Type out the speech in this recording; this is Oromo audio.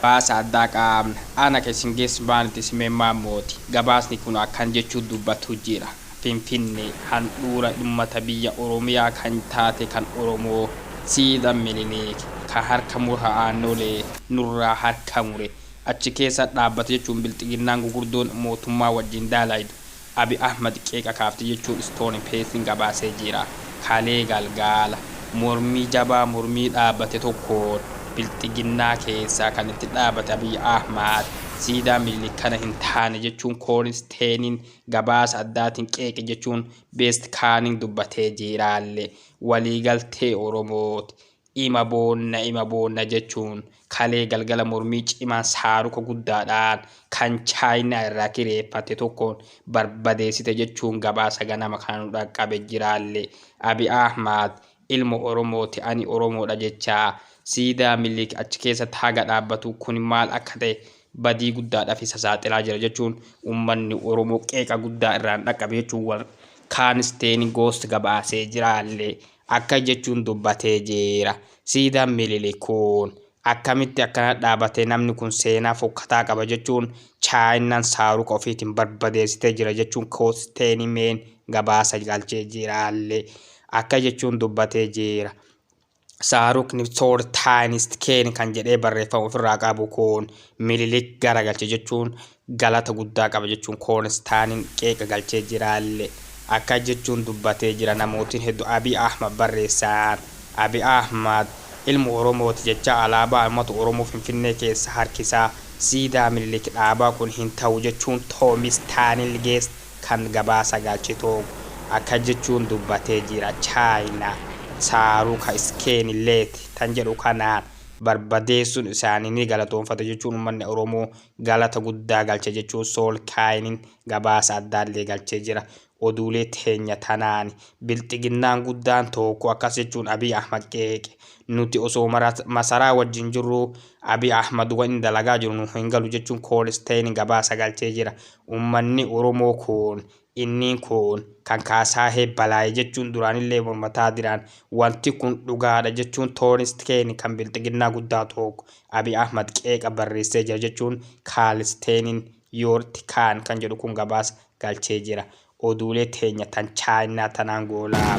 Gabaasa addaa qaabna. Ana keessin geessibaanitti simeen maammooti. Gabaasni kun akkan jechuun dubbatu jira. Finfinnee handhuura ummata biyya Oromiyaa kan taate kan Oromoo siidaa Minilik kan harka mura Aanolee nurraa harka mure achi keessa dhaabbate jechuun bilxiginnaan gugurdoon mootummaa wajjin daalaydu Abi Ahmad qeeqa kaafte jechuun Istoon Peesin gabaasee jira. Kalee galgaala mormii jabaa mormii dhaabbate tokkoon bilxiginnaa keessaa kan itti dhaabbate Abiy Ahmad siidaa Minilik kana hin taane jechuun Koonisteeniin gabaasa addaatiin qeeqe jechuun Beest Kaanin dubbatee jiraalle. Waliigaltee Oromooti. Ima boonna, ima boonna jechuun kalee galgala mormii cimaan saaruka guddaadhaan kan Chaayinaa irraa kireeffate tokkoon barbadeessite jechuun gabaasa ganama kana nu dhaqqabe jiraalle. Abiy Ahmad ilma Oromooti, ani Oromoodha jechaa siidaa Minilik achi keessatti haga dhaabbatu kun maal akka ta'e badii guddaadhaaf isa saaxilaa jira jechuun uummanni Oromoo qeeqa guddaa irraan dhaqqabe jechuun wal Kaanisteeni Goost gabaasee jiraalle. Akka jechuun dubbatee jira. Siidaan Minilik kun akkamitti akkana dhaabate, namni kun seenaa fokkataa qaba jechuun Chaayinaan saaruka ofiitiin barbadeessitee jira jechuun Koosteeni meen gabaasa galchee jiraalle. Akka jechuun dubbatee jira. Saarukni Soortaayinist Keen kan jedhee barreeffama ofirraa qabu kun Minilik garagalche jechuun galata guddaa qaba jechuun Koonistaaniin qeeqa galchee jiraalle. Akka jechuun dubbatee jira. Namootiin hedduu Abiy Ahmad barreessaan Abiy Ahmad ilma Oromooti jecha alaabaa uummata Oromoo Finfinnee keessa harkisaa siidaa Minilik dhaabaa kun hin ta'u jechuun Toomis Taanilgeest kan gabaasa galche tokko akka jechuun dubbatee jira. Chaayinaa saaruka iskeenileet tan jedhu kanaan barbadeessuun isaanii ni galatoonfate jechuun uummanni Oromoo galata guddaa galche jechuun Sool Kaayiniin gabaasa addaallee galchee jira. Oduulee teenya tanaan bilxiginnaan guddaan tokko akkas jechuun Abiy Ahmad qeeqe. Nuti osoo masaraa wajjin jirru Abiy Ahmad waan dalagaa jiru nu hin galu jechuun Koolisteeni gabaasa galchee jira. Uummanni Oromoo kun inni kun kan kaasaahee balaa'e jechuun duraanillee mormataa jiraan wanti kun dhugaadha jechuun Toonisteen kan bilxiginnaa guddaa tokko Abiy Ahmad qeeqa barreessee jira jechuun Kaalisteeniin Yoorti Kaan kan jedhu kun gabaasa galchee jira. Oduulee teenya tan Chaayinaa tanaan goolaa.